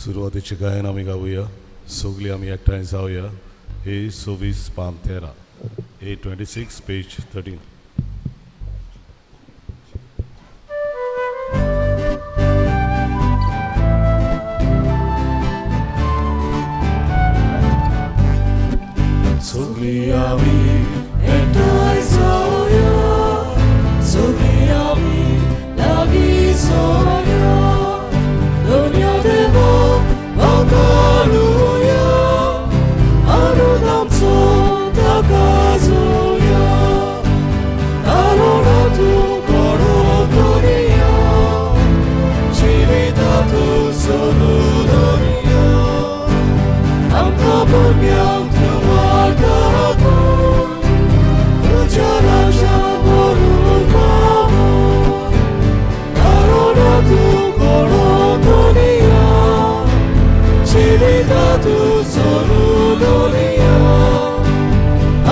सुरवातीचें गायन आमी गावया. सगळीं आमी एकठांय जावया. हे 26 पान 13, A 26 page 13. सगळीं आमी एकठांय जावया, सगळीं आमी लागीं जावया, धन्य देवाक वाखाणुया, आनंद आमचो ताका जोया, कारण तूं कोणो करिया, जिविता तूं सोदू धरिया, आमकां भुरग्यांक तूं वाट दाखोवन, तुज्या राज्यांत व्हरूंक पावोवन, कारण तूं कोणो करिया, जिविता तूं सोदू धरिया,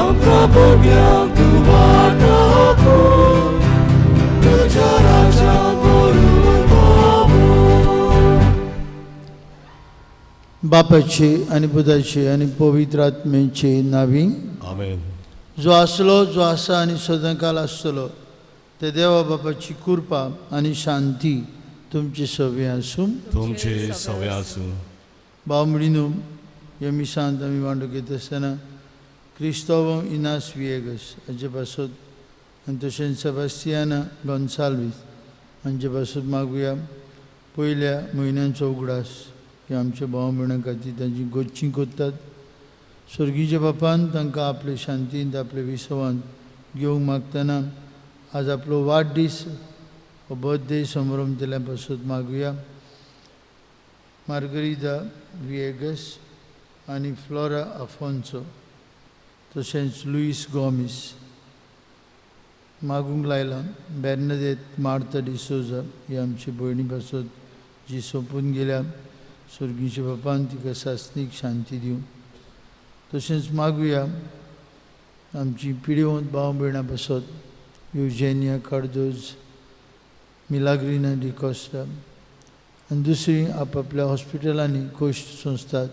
आमकां भुरग्यांक तूं वाट दाखोवन, तुज्या राज्यांत व्हरूंक पावोवन. बापाचे आनी पुताचे आनी पवित्र आत्म्याचे नावी. आमेन. जो आसलो, जो आसा आनी सदांकाल आसतलो ते देवा बापाची कृपा आनी शांती तुमचे सवे आसूं. तुमचे सवे आसूं. भाव म्हणिनू, ह्या मिसांत आमी वांटो घेता आसतना क्रिस्तोव इनास वियेगस हाचे पासत आनी तशेंच सेबास्तियाना गोन्साल्वीस हांचे पासत मागुया. पयल्या म्हयन्यांचो उगडास हे आमच्या भाव भयणां खातीर तांची गोच्ची करतात. स्वर्गीच्या बापान तांकां आपले शांतींत आपले विसवांत घेवंक मागतना आज आपलो वाडदीस हो बर्थडे संभ्रम केल्या पासत मागुया. मार्गरिदा विएगस आनी फ्लोरा आफोन्सो तशेंच लुईस गोमीस मागूंक लायलां. बेर्नदेत मार्ता डिसोजा ही आमची भयणी पासत जी सोंपून गेल्या, स्वर्गीच्या बापान तिका सासणीक शांती दिवं. तशेंच मागुया आमची पिडेवंत भाव भयणां पासत युजेनिया कार्दोज, मिलाग्रिना डिकोस्टा आनी दुसरी आपआपल्या हॉस्पिटलांनी कोश्ट संस्थात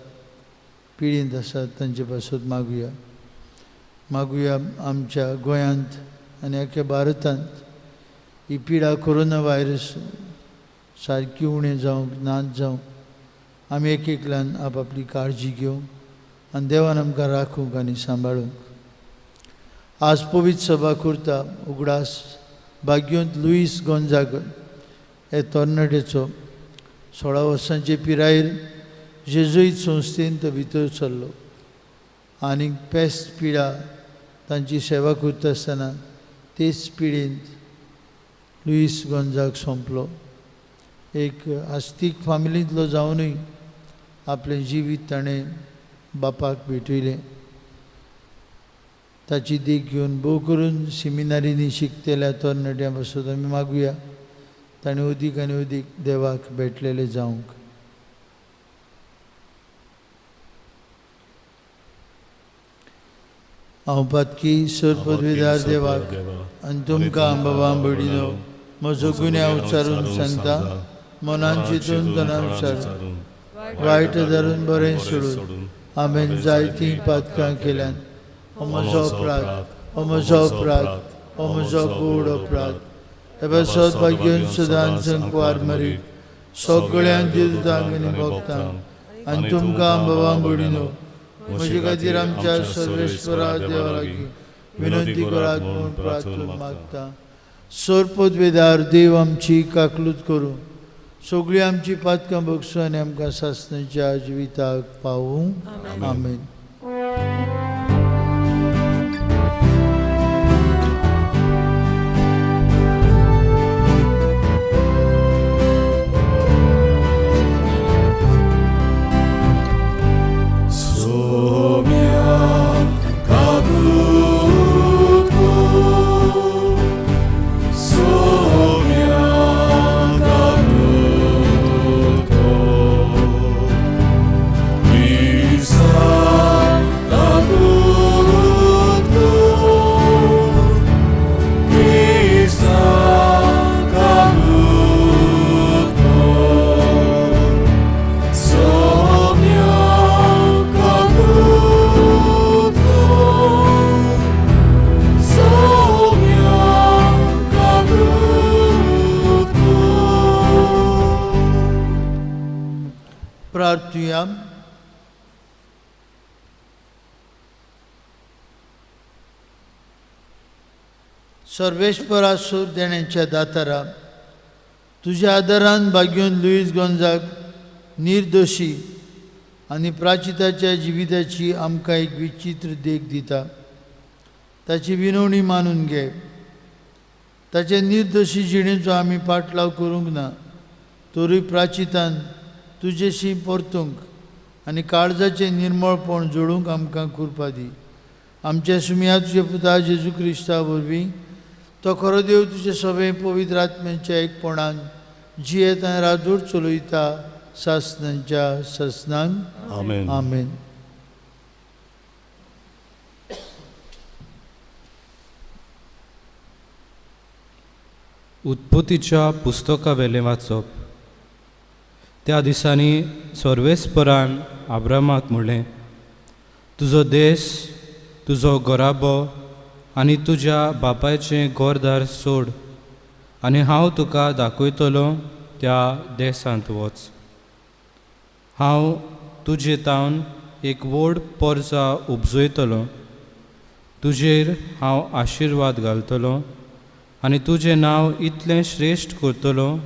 पिडेंत आसात तांचे पासत मागुया. मागुया आमच्या गोंयांत आनी अख्ख्या भारतांत ही पिडा कोरोना व्हायरस सारकी उणें जावंक नाच जावंक आमी एक एकल्यान आपआपली काळजी घेवंक आनी देवान आमकां राखूंक आनी सांबाळूंक. आज पवित्र सभा करता उगडास भाग्योंत लुईस गोंजाग हे तरणाटेचो 16 वर्सांचे पिरायेर जेजुईत संस्थेन तो भितर सरलो आनी पेस्त पिडा तांची सेवा करता आसतना तेच पिडेंत लुईस गोंजाग सोंपलो. एक आस्तीक फामिलींतलो जावनूय आपलें जिवीत ताणें बापाक भेटयलें. ताची देख घेवन भोव करून सिमिनारींनी शिकतल्या तरणाट्यां पासत आमी मागुया ताणें अदीक आनी अदीक देवाक भेटलेले जावंक. हांव पातकी सर पदवीदार देवाक आनी तुमकां बाबा भयणीनो म्हजो गुन्यांव उच्चारून सांगता, मनान चिंतून तनान उच्चारून वायट धरून बरें सोडून हांवें जायतीं पातकां केल्यान. हो म्हजो अपराध, हो म्हजो अपराध, हो म्हजो गोड अपराध. हे पासत भाग्योन सदांच संकवार मरी सगळ्यांक दिलतांक आनी भोगतांक आनी तुमकां बाबा भयणीनो म्हजे खातीर आमच्या सर्वेस्वरा देवा लागीं विनंती करात म्हूण प्रार्थना मागता. सर पदवेदार देव आमची काकलूत करूं, सगळीं आमची पातकां बगसूं आनी आमकां सासणाच्या जिविताक पावूं. आमेन. Krista. प्रार्थुया. सर्वेश्वरा सूर देण्याच्या दातारा, तुज्या आदारान भाग्योन लुईस गोंजाग निर्दोशी आनी प्राचिताच्या जिविताची आमकां एक विचित्र देख दिता. ताची विनवणी मानून घे. ताचे निर्दोशी जिणेचो आमी पाटलाव करूंक ना, तरूय प्राचितान तुजेशी परतूंक आनी काळजाचें निर्मळपण जोडूंक आमकां कृपा दी. आमच्या सुमया तुजे पुता जेजू क्रिस्ता वरवीं तो खरो देव तुजे सगळे पवित्र आत्म्याच्या एकपणान जियेत आनी राजूर चलयता सासनांच्या सासनांक. आमेन. आमेन. उत्पत्तीच्या पुस्तकावेलें वाचप. त्या दिसांनी सर्वेस्परान आब्रामाक म्हणलें, तुजो देश, तुजो घराबो आनी तुज्या बापायचें घरदार सोड आनी हांव तुका दाखयतलो त्या देशांत वच. हांव तुजे तावन एक व्हड पोरसा उपजयतलो, तुजेर हांव आशिर्वाद घालतलो आनी तुजें नांव इतलें श्रेश्ठ करतलो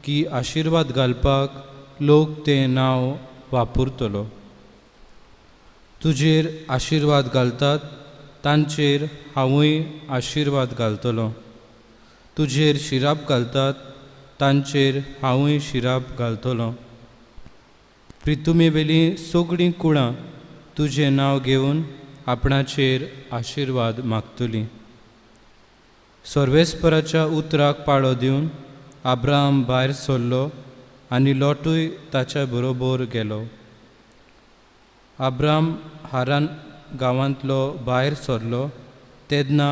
की आशिर्वाद घालपाक लोक तें नांव वापरतलो. तुजेर आशिर्वाद घालतात तांचेर हांवूय आशिर्वाद घालतलो, तुजेर शिराप घालतात तांचेर हांवूय शिराप घालतलो. प्रितुमेवेलीं सगळीं कुळां तुजें नांव घेवन आपणाचेर आशिर्वाद मागतलीं. सर्वेस्पराच्या उतराक पाळो दिवन आब्राम भायर सरलो आनी लोटूय ताच्या बरोबर गेलो. आब्राम हारान गांवांतलो भायर सरलो तेन्ना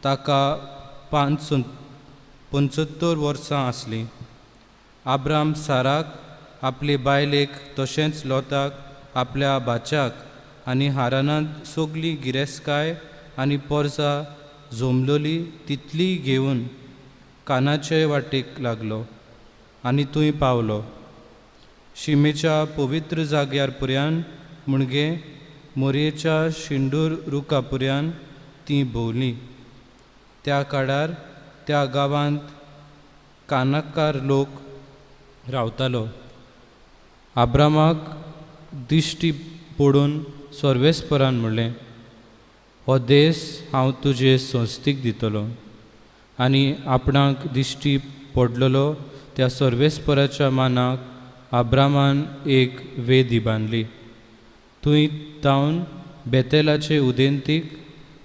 ताका 75 वर्सां आसलीं. आब्राम साराक आपले बायलेक तशेंच लोताक आपल्या भाच्याक आनी हारानांत सगली गिरेस्तकाय आनी पोरसा जमलोली तितली घेवन कानाचे वाटेक लागलो आनी थंय पावलो. शिमेच्या पवित्र जाग्यार पुऱ्यान म्हणजे मोरयेच्या शिंदूर रुखा पुऱ्यान ती भोंवली. त्या काळार त्या गांवांत कानाकार लोक रावतालो. आब्रामाक दिश्टी पडून सर्वेस्परान म्हणलें, हो देश हांव तुजे संस्थीक दितलो. आनी आपणाक दिश्टी पडलेलो त्या सर्वेस्पराच्या मानाक आब्रामान एक वेदी बांदली. थंय तावन बेतेलाचे उदेंतीक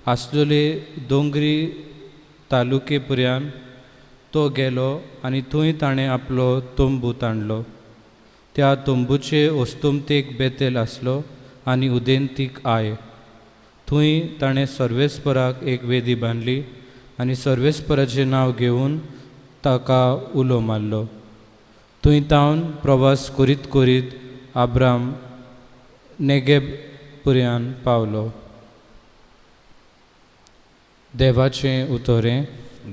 आसलेले दोंगरी तालुके पर्यान तो गेलो आनी थंय ताणें आपलो तंबू ताणलो. त्या तंबूचे अस्तमतेक बेतेल आसलो आनी उदेंतीक I. थंय ताणें सर्वेस्पराक एक वेदी बांदली आनी सर्वेस्पराचें नांव घेवन ताका उलो मारलो. थंय तावन प्रवास करीत करीत आब्राम नेगेब पुऱ्यान पावलो. देवाचें उतरें.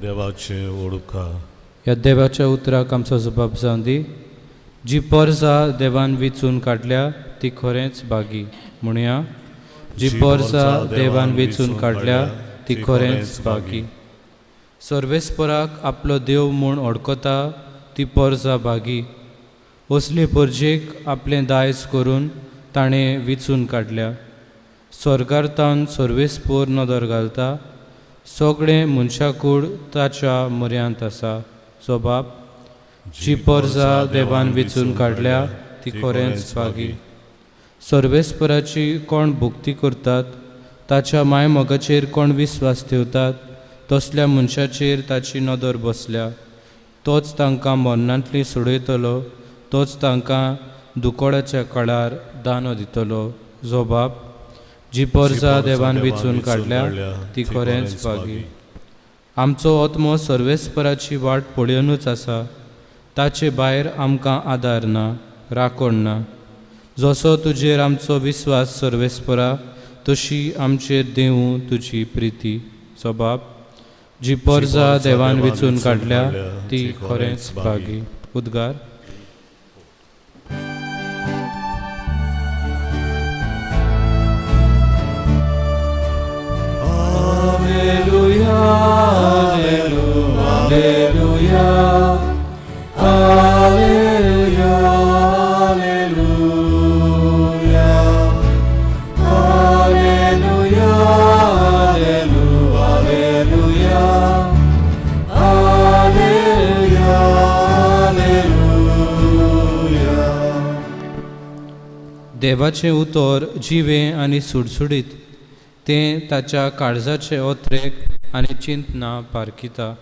देवाचें ओळखा. ह्या देवाच्या उतराक आमचो जबाब जावं दी. जी पोरसा देवान विचून काडल्या ती खरेंच भागी म्हणया. जी पोरसा देवान विचून काडल्या ती खरेंच भागी. सर्वेस्पराक आपलो देव म्हूण वळखता ती पोरसा भागी. असले परजेक आपलें दायज करून ताणें विचून काडल्या. स्वर्गार तावन सर्वेस्पर नदर घालता, सगळें मनशाकूड ताच्या म्हऱ्यांत आसा. जबाब, जी पोरसा देवान विचून काडल्या ती खरेंच भागी. सर्वेस्पराची कोण भक्ती करतात, ताच्या मायमोगाचेर कोण विस्वास ठेवतात, तसल्या मनशाचेर ताची नदर बसल्या. तोच तांकां मरणांतली सोडयतलो, तोच तांकां दुकोळाच्या काळार दानो दितलो. जबाब, जी पोरसा देवान विचून काडल्या ती खरेंच भागी. आमचो आत्मो सर्वेस्पराची वाट पळयोवनूच आसा, ताचे भायर आमकां आदार ना, राखण ना. जसो तुजेर आमचो विस्वास सर्वेस्परा, तशी आमचेर देवूं तुजी प्रिती. जबाब, जी पोरसा देवान विचून काडल्या ती खरेंच भागी. उद्गार. देवाचें उतर जिवें आनी सुडसुडीत, तें ताच्या काळजाचे ओत्रेक आनी चिंतना पारखिता.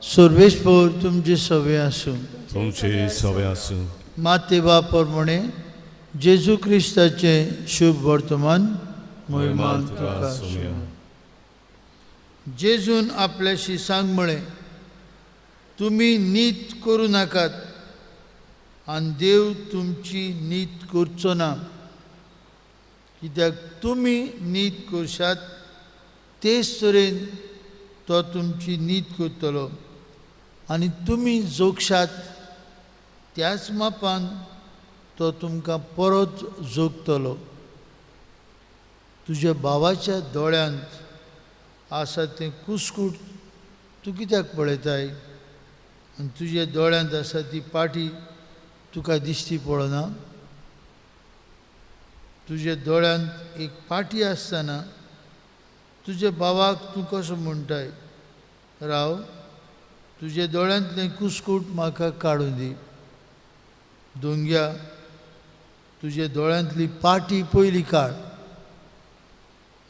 सर्वेस्पोर तुमचे सवे आसूं. तुमचे सवे आसूं. माते बाप प्रमाणे जेजू क्रिस्ताचें शुभ वर्तमान मोहिमान तुका आसूं. जेजून आपल्या शिसांक म्हळें, तुमी नीत करूं नाकात आनी देव तुमची नीत करचो ना. कित्याक तुमी नीत करशात तेच तरेन तो तुमची नीत करतलो आनी तुमी जोगशात त्याच मापान तो तुमकां परत जोगतलो. तुज्या भावाच्या दोळ्यांत आसा तें कुस्कूट तूं कित्याक पळयताय आनी तुज्या दोळ्यांत आसा ती पाटी तुका दिश्टी पडना? तुज्या दोळ्यांत एक पाटी आसतना तुज्या भावाक तूं कसो म्हणटाय, राव तुज्या दोळ्यांतलें कुस्कूट म्हाका काडून दी. दोंग्या, तुज्या दोळ्यांतली पाटी पयली काड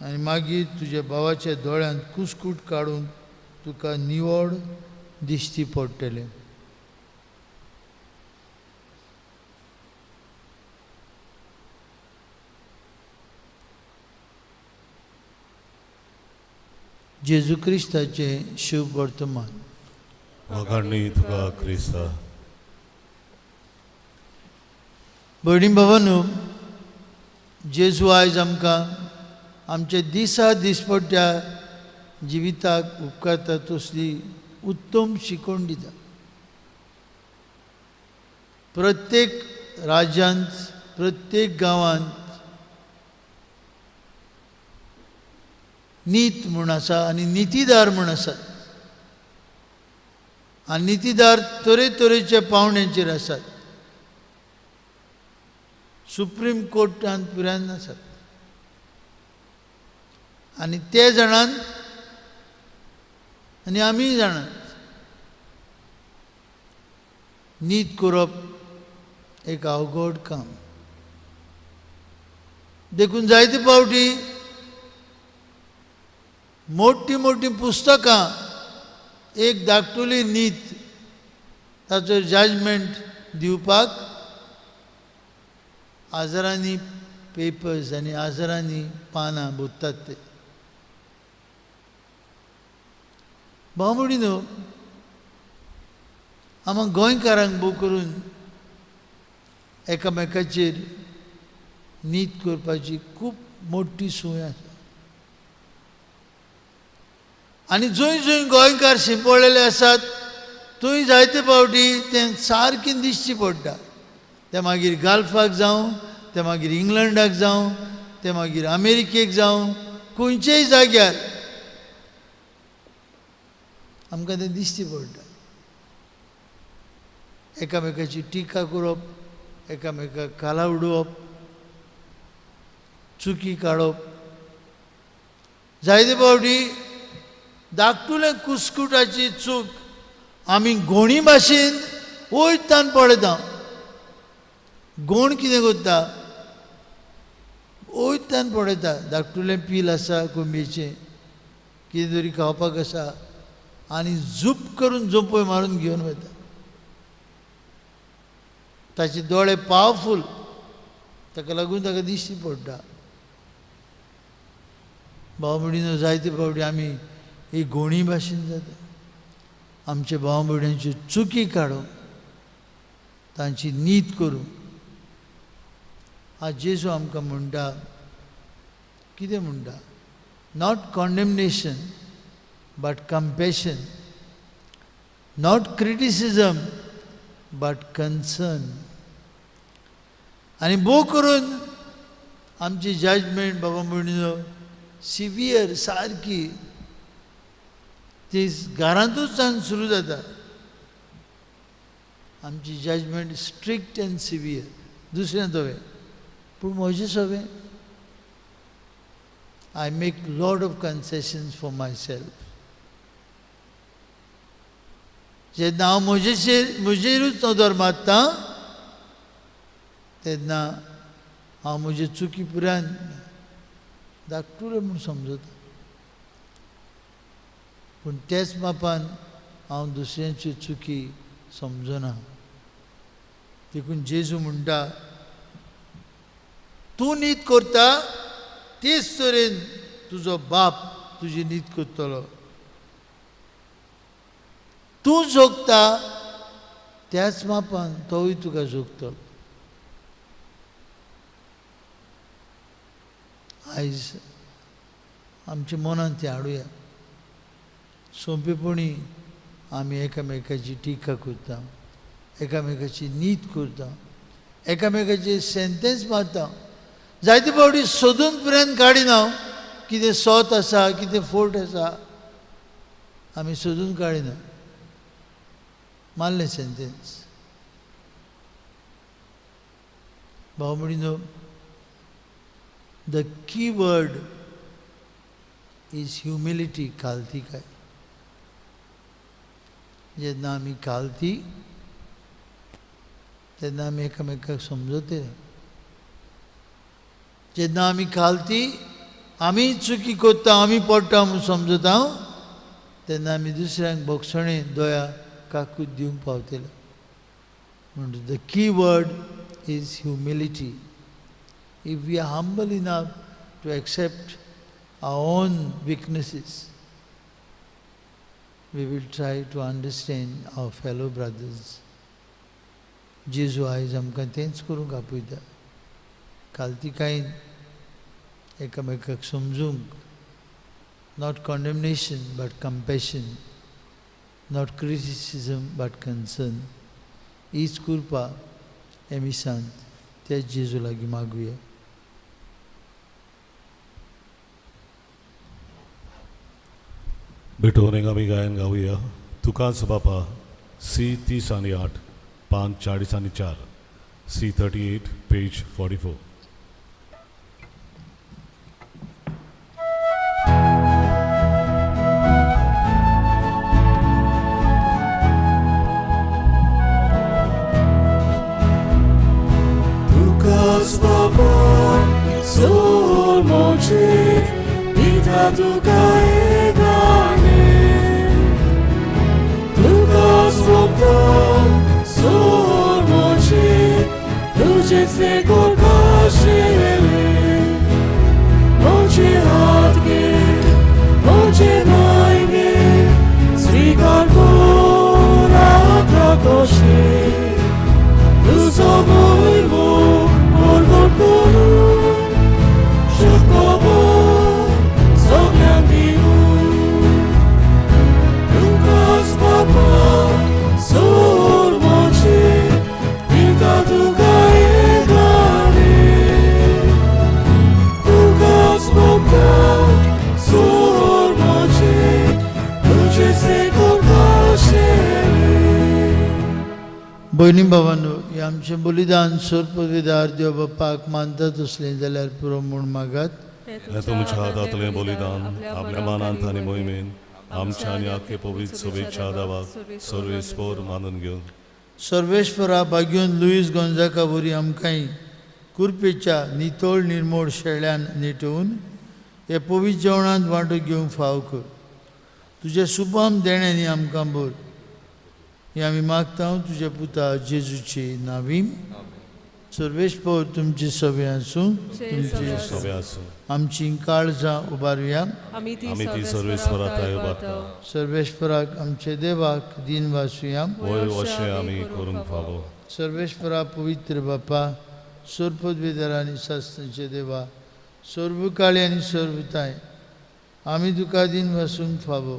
आनी मागीर तुज्या भावाच्या दोळ्यांत कुस्कूट काडून तुका निवड दिश्टी पडटलें. जेजू क्रिस्ताचें शुभ वर्तमान. वाखाणणी तुका क्रिस्ता. भयणी भावांनो, जेजू आयज आमकां आमच्या दिसा दिसपट्ट्या जिविताक उपकारता तसली उत्तम शिकवण दिता. प्रत्येक राज्यांत, प्रत्येक गांवांत नीत म्हूण आसा आनी नितीदार म्हूण आसात आनी नितीदार तरेतरेच्या पावंड्यांचेर आसात. सुप्रीम कोर्टांत पुरायन आसात आनी ते जाणात आनी आमी जाणात नीत करप एक अवघड काम. देखून जायते फावटी मोटी मोटी पुस्तकां एक धाकटुली नीत ताचो जजमेंट दिवपाक हजारांनी पेपर्स आनी हजारांनी पानां भरतात ते. भाव भयणीनो, आमकां गोंयकारांक भोव करून एकामेकाचेर नीत करपाची खूब मोटी संवय आसा आनी जंय जंय गोंयकार शिंपडलेले आसात थंय जायते फावटी तें सारकें दिसची पडटा. तें मागीर गाल्फाक जावं, तें मागीर इंग्लंडाक जावं, तें मागीर अमेरिकेक जावं, खंयचेय जाग्यार आमकां तें दिसची पडटा. एकामेकाची टिका करप, एकामेकाक खाला उडोवप, चुकी काडप. जायते फावटी धाकटुले कुस्कुटाची चूक आमी गोणी भाशेन वयतान पळयता. गोण कितें करता, वयतान पळयता धाकटुलें पील आसा कोंबयेचें, कितें तरी खावपाक आसा आनी झूप करून झोंपय मारून घेवन वता. ताचे दोळे पावरफूल, ताका लागून ताका दिश्टी पडटा. भाव भयणीनो, जायते फावटी आमी ही गोणी भाशेन जाता. आमच्या भाव भयणींच्यो चुकी काडूंक, तांची नीत करूंक आज जेजू आमकां म्हणटा, कितें म्हणटा, not condemnation but compassion, not criticism but concern. आनी भोव करून आमची जजमेंट बाबा म्हणून सिवियर सारकी ती घरांतूच सावन सुरू जाता. आमची जजमेंट स्ट्रिक्ट एंड सिवियर दुसऱ्यां तोवें, पूण म्हजें सवें I make lot of concessions for myself. जेन्ना हांव म्हजेरूच नदर मारता तेन्ना हांव म्हजे चुकी पुरान धाकटुलें म्हूण समजता, पूण त्याच मापान हांव दुसऱ्यांची चुकी समजना. देखून जेजू म्हणटा तूं नीत करता तेच तरेन तुजो बाप तुजी नीत करतलो. तूं जोगता त्याच मापान तोवूय तुका जोगतलो. आयज आमच्या मनांत तें हाडुया. सोंपेपणी आमी एकामेकाची टिका करता, एकामेकाची नीत करता, एकामेकाची सेंटेन्स मारता. जायते फावटी सोदून पर्यंत काडिना कितें सोत आसा कितें फोट आसा, आमी सोदून काडिना, मारलें सेंटेन्स. भाव म्हणिनो the key word is humility. खालती काय जेन्ना आमी खालती तेन्ना आमी एकामेकाक समजते. जेन्ना आमी खालती आमी चुकी करता आमी पडटा म्हूण समजता तेन्ना आमी दुसऱ्यांक भोगसणे दया काकूत दिवंक पावतले. म्हणटा the key word is humility. If we are humble enough to accept our own weaknesses, we will try to understand our fellow brothers. जेजू आयज आमकां तेंच करूंक आपयता. खालतीकायेन एकामेकाक समजूंक, not condemnation but compassion, not criticism but concern. हीच कृपा हे मिसांत त्याच जेजू लागीं मागुया. भेटोवन एक आमी गायन गावया. तुकाच बापा, सी 30 आनी 8, पान 40 आनी 4, सी 38 पेज 44. तुकाच बापा सोल मोचे पिता तुका एकाने, तुकाच बापा सोल मोचे तुझेच ते कोरपाशेले, मोचे हात घे मोचे पांय घे स्वीकार कर आतां तशें, तुजो मोयमो परगट करून शुकोबर सगल्यांक दिवूं. तुकाच बापा सोल मोचे पिता तुका एकाने, तुकाच बापा सोल मोचे तुझेच ते कोरपाशेले. भयणी भावांनो, हें आमचें बलिदान सोरपविदार देव बापाक मानता तसलें जाल्यार पुरो म्हूण मागात. हें तुमच्या हातांतलें बलिदान आपल्या मानांत आनी मोहिमेन आमच्या आनी आख्खे पवित्र सभेच्या दावाक सर्वेस्पोर मानून घेवन सर्वेश्वरा भाग्योन लुईस गोंजाका वरी आमकांय कुरपेच्या नितळ निर्मोळ शेळ्यान नेटोवन हे पवित्र जेवणांत वांटो घेवंक फाव कर. तुज्या सुपाम देण्यांनी आमकां भर. हें आमी मागता तुज्या पुता जेजूचे नावीम. सर्वेस्पोर तुमचे सगळे आसूं, तुमचे सगळे आसूं. आमची काळजां उबारुया. आमी आमी ती सर्वेस्परा थंय उबारता. सर्वेस्पराक आमचे देवाक दिन वासुया. वय अशें आमी करूंक फावो. सर्वेस्परा पवित्र बापा, सर्पद्वेदर आनी शास्त्रांचे देवा, सर्वकाळी आनी सर्वताय, आमी तुका दिन वासूंक फावो.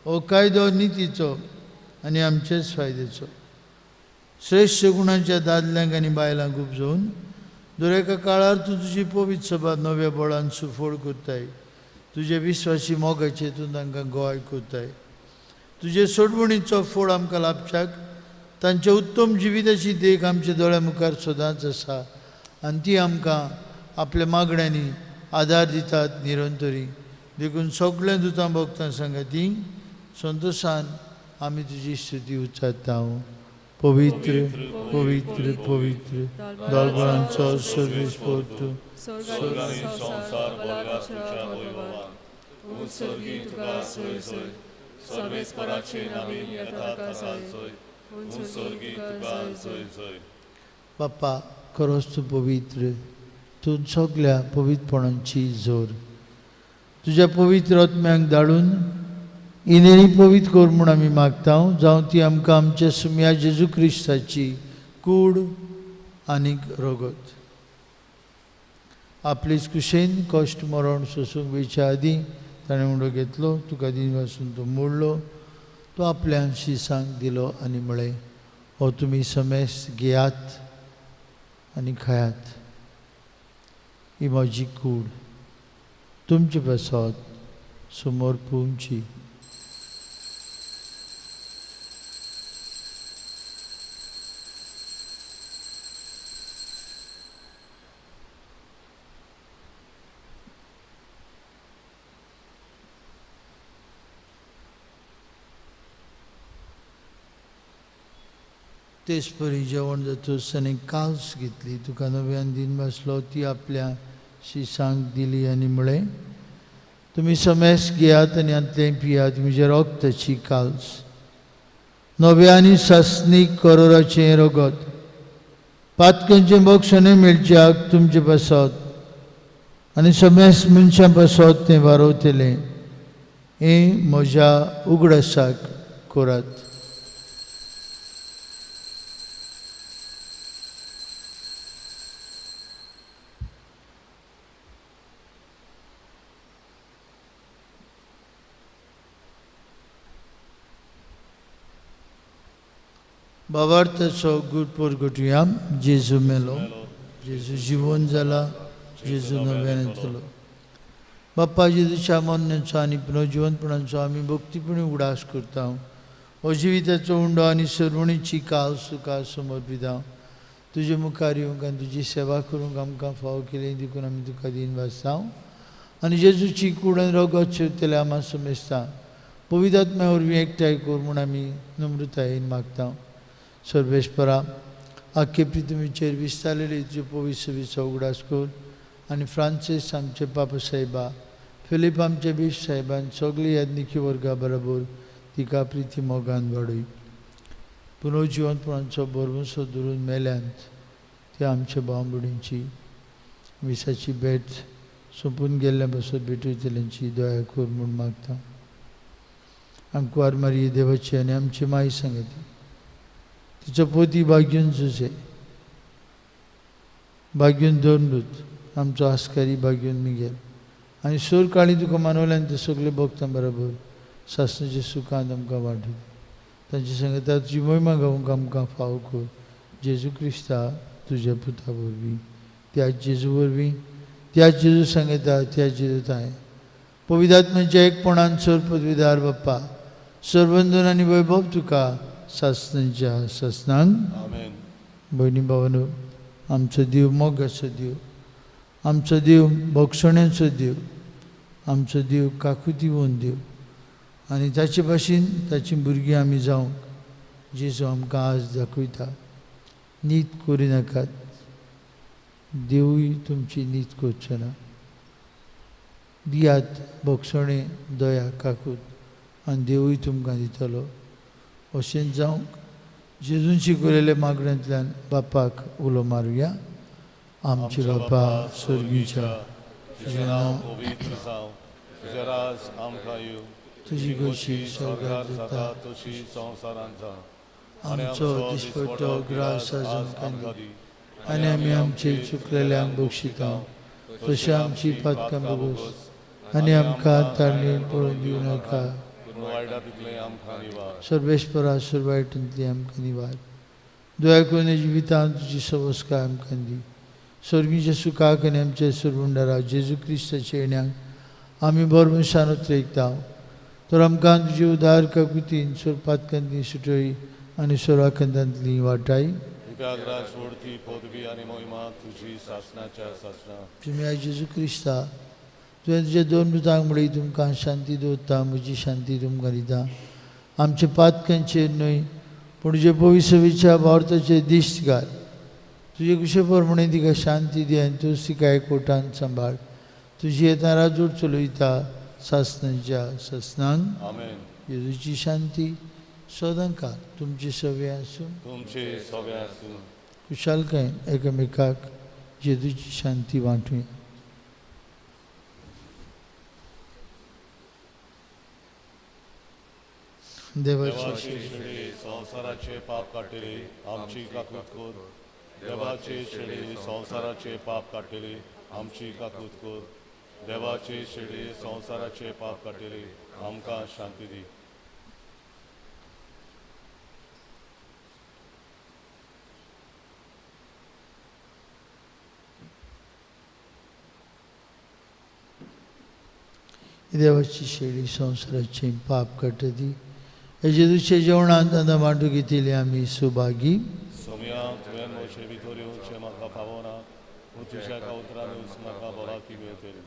हो कायदो नितीचो आनी आमचेच फायद्याचो. श्रेश्ठ गुणांच्या दादल्यांक आनी बायलांक उपजोवन दर एका काळार तूं तुजी पवित्र सभा नव्या बळान सुफळ करताय. तुजे विस्वासी मोगाचे तूं तांकां गोवाय करताय. तुजे सोडवणीचो फोड आमकां लाभच्याक तांच्या उत्तम जिविताची देख आमच्या दोळ्या मुखार सदांच आसा आनी ती आमकां आपल्या मागण्यांनी आदार दितात निरंतरी. देखून सगळ्या दुतां भक्तां सांगाती संतोशान आमी तुजी स्तुती उच्चारता. पवित्र पवित्र पवित्र दळबळांचो सर्वेस्पर तूं संवसार भरला तुज्या वैभवान. उत्सर्गी तुका सोय सोय सर्वेस्पराचे नामी येता ताका सोय. उत्सर्गी तुका सोय सोय. बाप्पा खरोच तूं पवित्र, तूं सगल्या पवित्रपणांची जोर. तुज्या पवित्र आत्म्यांक धाडून इनेरी पवित्र कर म्हूण आमी मागता. जावं ती आमकां आमच्या सुम्या जेजू क्रिस्ताची कूड आनीक रगत. आपलेच कुशेन कश्ट मरण सोसूंक वयच्या आदीं ताणें उंडो घेतलो, तुका दिन वासून तो मोडलो, तो आपल्या शिसांक दिलो आनी म्हळें, हो तुमी समेस्त घेयात आनी खायात. ही म्हजी कूड तुमचे पासत समर्पूंची. तेच परी जेवण जातूच ताणें काल्स घेतली, तुका नव्यान दिन बसलो, ती आपल्या शिसांक दिली आनी म्हळें, तुमी समेस्त घेयात आनी हांतलें पियात. म्हजें रगताची काल्स, नव्या आनी सासणीक करोराचें रगत, पातकांचें बक्षणें मेळच्याक तुमचे पासत आनी समेस्त मनशां पासत तें वारवतलें. हें म्हज्या उगडासाक करात. भावार्थाचो गुरपूर गुटुया. जेजू मेलो, जेजू जिवन जाला, जेजू नव्यान येतलो. बाप्पा जेजूच्या मरणाचो आनी पुनर्जिवनपणाचो आमी भक्तीपणी उगडास करता. हो जिविताचो उंडो आनी सरवणीची काल तुका समर्पिता. तुजे मुखार येवंक आनी तुजी सेवा करूंक आमकां फावो केली देखून आमी तुका दिन वाचता आनी जेजूची कूड आनी रगत शेवतले आमा समेस्ता पवित्र आत्म्या वरवीं एकठांय कर म्हूण आमी नम्रतायेन मागता. सर्वेस्परा आख्खे पृथ्वीचेर विस्तारलेली तुजे पवित्र सभेचो उगडास कर आनी फ्रांसीस आमचे पापा साहेबा, फिलीप आमचे बीश साहेबान सगळी याज्ञिकी वर्गा बरोबर तिका प्रिती मोगान वाडय. पुनर्जिवनपणाचो भरवंसो धरून मेल्यांत ते आमच्या भाव भयणींची विसाची भेट सोंपून गेल्ल्या पासत भेटयतल्यांची दया कर म्हूण मागता. आमकां मारी देवाची आनी आमची माई सांगती तिचो पोती भाग्यून जुसे, भाग्यून दोनदूत, आमचो आस्कारी भाग्यून मिगेल आनी सूर काळी तुका मानवल्यान ते सगळे भक्तां बरोबर सासणाच्या सुखांत आमकां वांटू. तांचे सांगता तुजी मोहिमा गावंक आमकां फावो कर. जेजू क्रिस्ता तुज्या पुता वरवीं, त्या जेजू वरवीं, त्या जेजू सांगता, त्या जेजू ताय पवित्र आत्म्याच्या एकपणान सर पदवीदार बाप्पा सरबंधन आनी वैभव तुका सासणाच्या सासणांक. भयणी भावानो, आमचो देव मोगाचो देव, आमचो देव भोगसण्याचो देव, आमचो देव काकुतीवन देव आनी ताचे भाशेन ताचीं भुरगीं आमी जावंक जेजू आमकां आज दाखयता. नीत करिनाकात, देवूय तुमची नीत करचो ना. दियात भोगसणें, दया, काकूत आनी देवूय तुमकां दितलो. अशें जावंक जेजून शिकयलेल्या मागण्यांतल्यान बापाक उलो मारुया. आमचे बापा स्वर्गीच्या, तुजें नांव पवित्र जावं, तुजें राज आमकां येवं, तुजी गोशी स्वर्गार जाता तशी संवसारांत जावं. आमचो दिसपट्टो ग्रास आज आमकां दी आनी आमी आमचे चुकलेल्यांक बक्षिता तशें आमची पातकां भोगोस आनी आमकां ताळणी पळोवन दिवं नाका. पूण वायटांतलें आमकां निवार. सर्वेस्परा, सर्वायटांतली आमकां निवार. दया करून जिवितांत तुजी सवस्काय आमकां दी. स्वर्गीच्या सुखाक आनी आमच्या सुरबुंडारा जेजू क्रिस्ताच्या येण्याक आमी भरवंशान उतरयता. तर आमकां तुजी उदार काकुतीन सोरपातकांतली सुटय आनी सोराखंदांतली वाटाय. तुमी जेजू क्रिस्ता तुवें तुज्या दोन दुतांक म्हणली तुमकां शांती दवरता, म्हजी शांती तुमकां दिता. आमच्या पातकांचेर न्हय पूण तुजे पविसवेच्या भारताचे दिश्ट घाल. तुजे कुशे प्रमाणे तिका शांती दी आनी तूं तिका एकवटान सांबाळ. तुजी येता राजूर चलयता सासणाच्या सासणांक. जेजूची शांती सदांकाळ तुमचे सवे आसूं. तुमचे सवे आसूं. खुशालकायेन एकामेकाक जेजूची शांती वांटुया. देवाचे संवसाराचे पाप काडटले आमची काकूत कर. देवाचे शेळी संवसाराचे पाप काडटले आमची काकूत कर. देवाचे शेळी संवसाराचे पाप काडटले आमकां शांती दी. देवाची शेळी संवसाराचे पाप काडटा ती जेजूच्या जेवणांत आतां वांटू घेतिल्ली आमी सुभागी. सोम्या तुवें म्हजे भितर येवचें म्हाका फावना, पूण तुज्या एका उतरानूच म्हाका भलायकी मेळटली.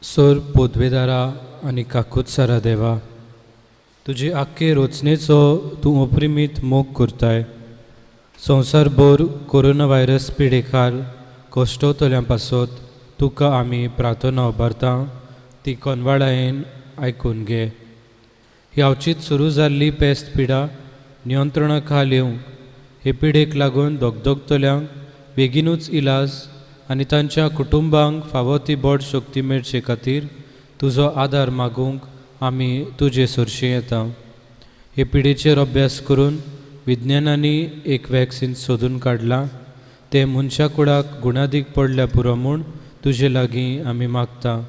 सोर पोदवेदारा आनी काकुत्सारा देवा, तुजी आख्खे रचनेचो तूं अपरिमीत मोग करताय. संवसारभर कोरोना व्हायरस पिडेखाल कश्टवतल्यां पासत तुका आमी प्रार्थना उबारता, ती कोनवाडायेन आयकून घे. ही अवचीत सुरू जाल्ली पेस्त पिडा नियंत्रणा खाल येवंक हे पिडेक लागून दगदगतल्यांक बेगीनूच इलाज आनी तांच्या कुटुंबांक फावो ती बोड शक्ती मेळचे खातीर तुजो आदार मागूंक आमी तुजे सरशी येता. हे पिडेचेर अभ्यास करून विज्ञानांनी एक वॅक्सिन सोदून काडलां, तें मनशा कुडाक गुणादीक पडल्या पुरो म्हूण तुजे लागीं आमी मागता.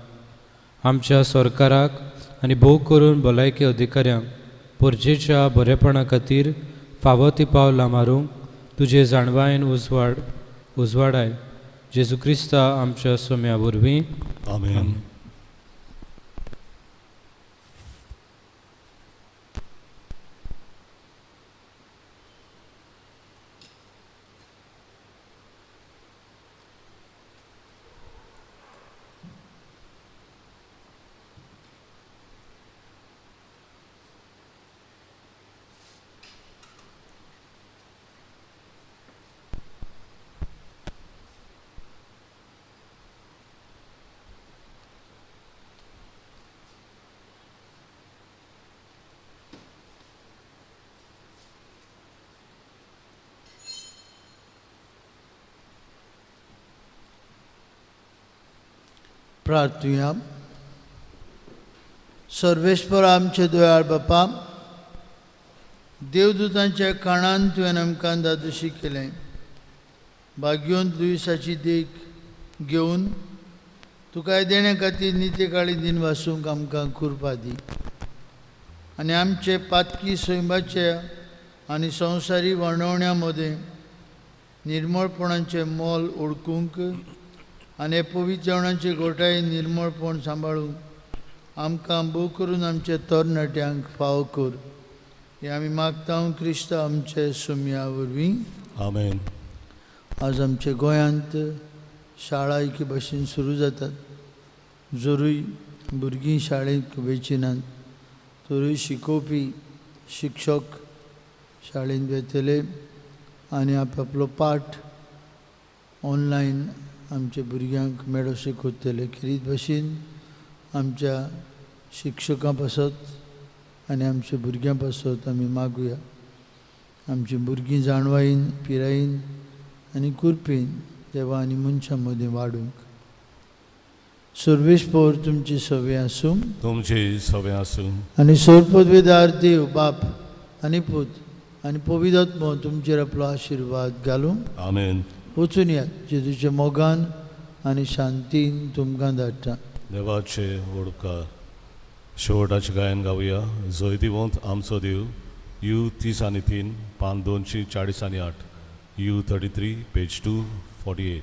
आमच्या सरकाराक आनी भोव करून भलायकी अधिकाऱ्यांक परजेच्या बरेपणा खातीर फावो ती पावलां मारूंक तुजे जाणवायेन उजवाडाय. जेजू क्रिस्ता आमच्या सोम्या वरवीं. आमेन. प्रार्थुया. सर्वेश्वर आमचे दयाळ बापा, देवदूतांच्या काणान तुवें आमकां दादोशी केलें. भाग्योन लुईसाची देख घेवन तुका देण्या खातीर नित्य काळी दिन वासूंक आमकां कृपा दी आनी आमचे पातकी सैमाचे आनी संवसारी वर्णवण्या मदें निर्मळपणाचें मोल ओळखूंक आनी पवित्र जेवणाचे गोठाय निर्मळपण सांबाळूंक आमकां भोव करून आमचे तरणाट्यांक फावो कर. हें आमी मागता क्रिस्त आमचे सुमया वरवीं. आमेन. आज आमच्या गोंयांत शाळा एके भशेन सुरू जातात. जरूय भुरगीं शाळेंत वयची नात तरूय शिकोवपी शिक्षक शाळेंत वतले आनी आपलो पाठ ऑनलायन आमच्या भुरग्यांक मेळोशें करतले. खेरीत भशेन आमच्या शिक्षकां पासत आनी आमच्या भुरग्यां पासत आमी मागुया. आमची भुरगीं जाणवायेन पिरायेन आनी कुरपेन देवा आनी मनशां मदीं वाडूंक. सर्वेस्पोर तुमची सवे आसूं. तुमची सवे आसूं. आनी सर्वपदवेदार देव बाप आनी पूत आनी पवित्र आत्मो तुमचेर आपलो आशिर्वाद घालूं. आमेन. वचून यात जेजूच्या मोगान आनी शांतीन तुमकां धाडटा. देवाचे उपकार. शेवटाचें गायन गावया. जैतिवंत आमचो देव. You 33, पान 248, U 33, page 248.